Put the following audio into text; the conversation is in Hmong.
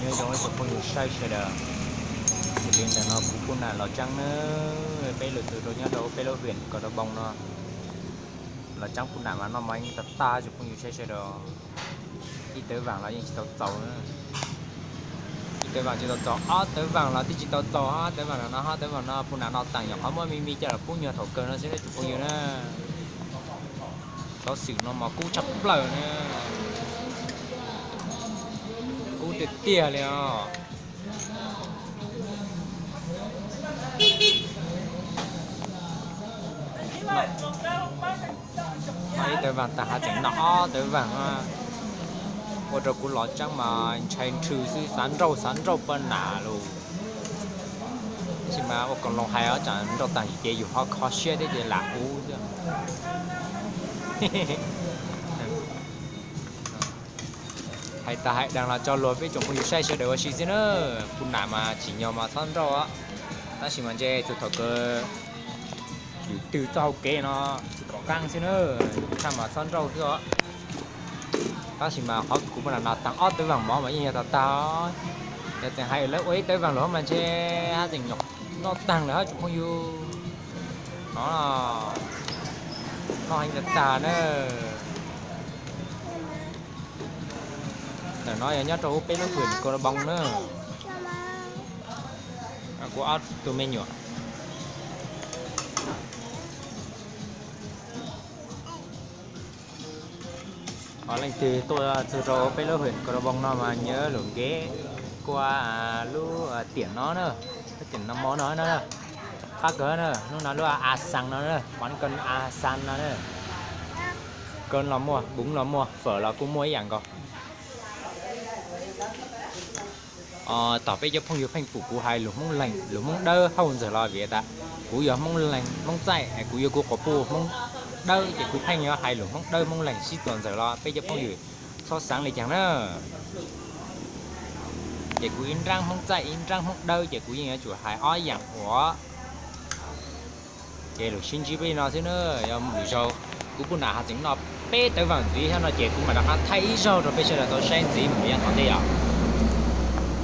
Nyob zoo ib tsoom phooj ywg saib sawv daws, xws li ntawm no kuv kuj nam los tseeb na, peb lug txug rau nyob rau peb lub hwm Kaus Dau Npoo no, los tseeb kuj nam mas noj mov yeej tag tag tsoom phooj ywg saib sawv daws. Ib tawv vaam los yeej tsis tau txaus, ib tawv vaam tsis tau txaus, ob tawv vaam los twb tsis tau txaus, ob tawv vaam no, ob tawv vaam no kuj nam noj taag nyuam qhuav muab me me coj los pub nyuag thaum kawg no xwb tsoom phooj ywg na. Xov xwm no mas kub tshaj plaws na, kub tiag tiag li os. Noj ib tawv vaam tag hab tseem noj ob tawv vaam, ua rau kuv los tseeb mas ntshai nrhw xwb, xav nrauj xav nrauj paj nam lug. Tab sis mas ua koom loos hais os, tsam nrauj taag ces yus ho kho siab thiab ces lam ua xwb. Hais tas hais daas los tso luag peb tsoom phooj ywg saib sawv daws ua si xwb na. Kuv nam mas tsim nyog mas txhob nrauj, tab sis mas ntshe txug thaum kawg yus twg txoj hau kev no tsis pom qaab xwb na, yus tshaj mas txhob nrauj xwb os. Tab sis mas qhov kuv paj nam no taag ob tawv vaam mov mas yeej yog tag tag. Yog tseem hais lawv ua ib tawv vaam lug mas ntshe hab tseem nyuam noj taag lawm hab tsoom phooj ywg. No, noj heev tag tag na. Ntawm no yog nyob rau peb lub hwm Kaus Dau Npoo na. Kuv ob tug me nyuam. Leej twg tuaj txug rau peb lub hwm Kaus Dau Npoo no mas nyab lug nkev kuas lub tiam no na, lub tiam no mo no na, qab kawg na, lub no lub a xas no na, mov ko a xas no na. Kawg los muaj, dub los muaj, fawm los kuj muaj ib yam nkaus. Tom peb cov phooj ywg pheej pum kuv hais lug Hmoob Leeg lug Hmoob Dawb hauj ntxawg los vim tas kuv yog Hmoob Leeg Hmoob Txaij, kuv yuav kuv quas puj Hmoob Dawb ces kuv pheej yuav hais lug Hmoob Dawb Hmoob Leeg sib txuas ntxawg los peb cov phooj ywg txhob xaav li cas na. Ces kuv ib nraab Hmoob Txaij ib nraab Hmoob Dawb ces kuv yeej yuav tsum hais ob yaam ua. Ces lug sib ntsib peb li no xwb na, yog lwm zaug kuv kuj nam has tseem noj peb tawv vaam ntxiv xwb no ces kuv mam rov qab thaij ib zaug rau peb sawv daws tau saib ntxiv mus yav tom ntej os.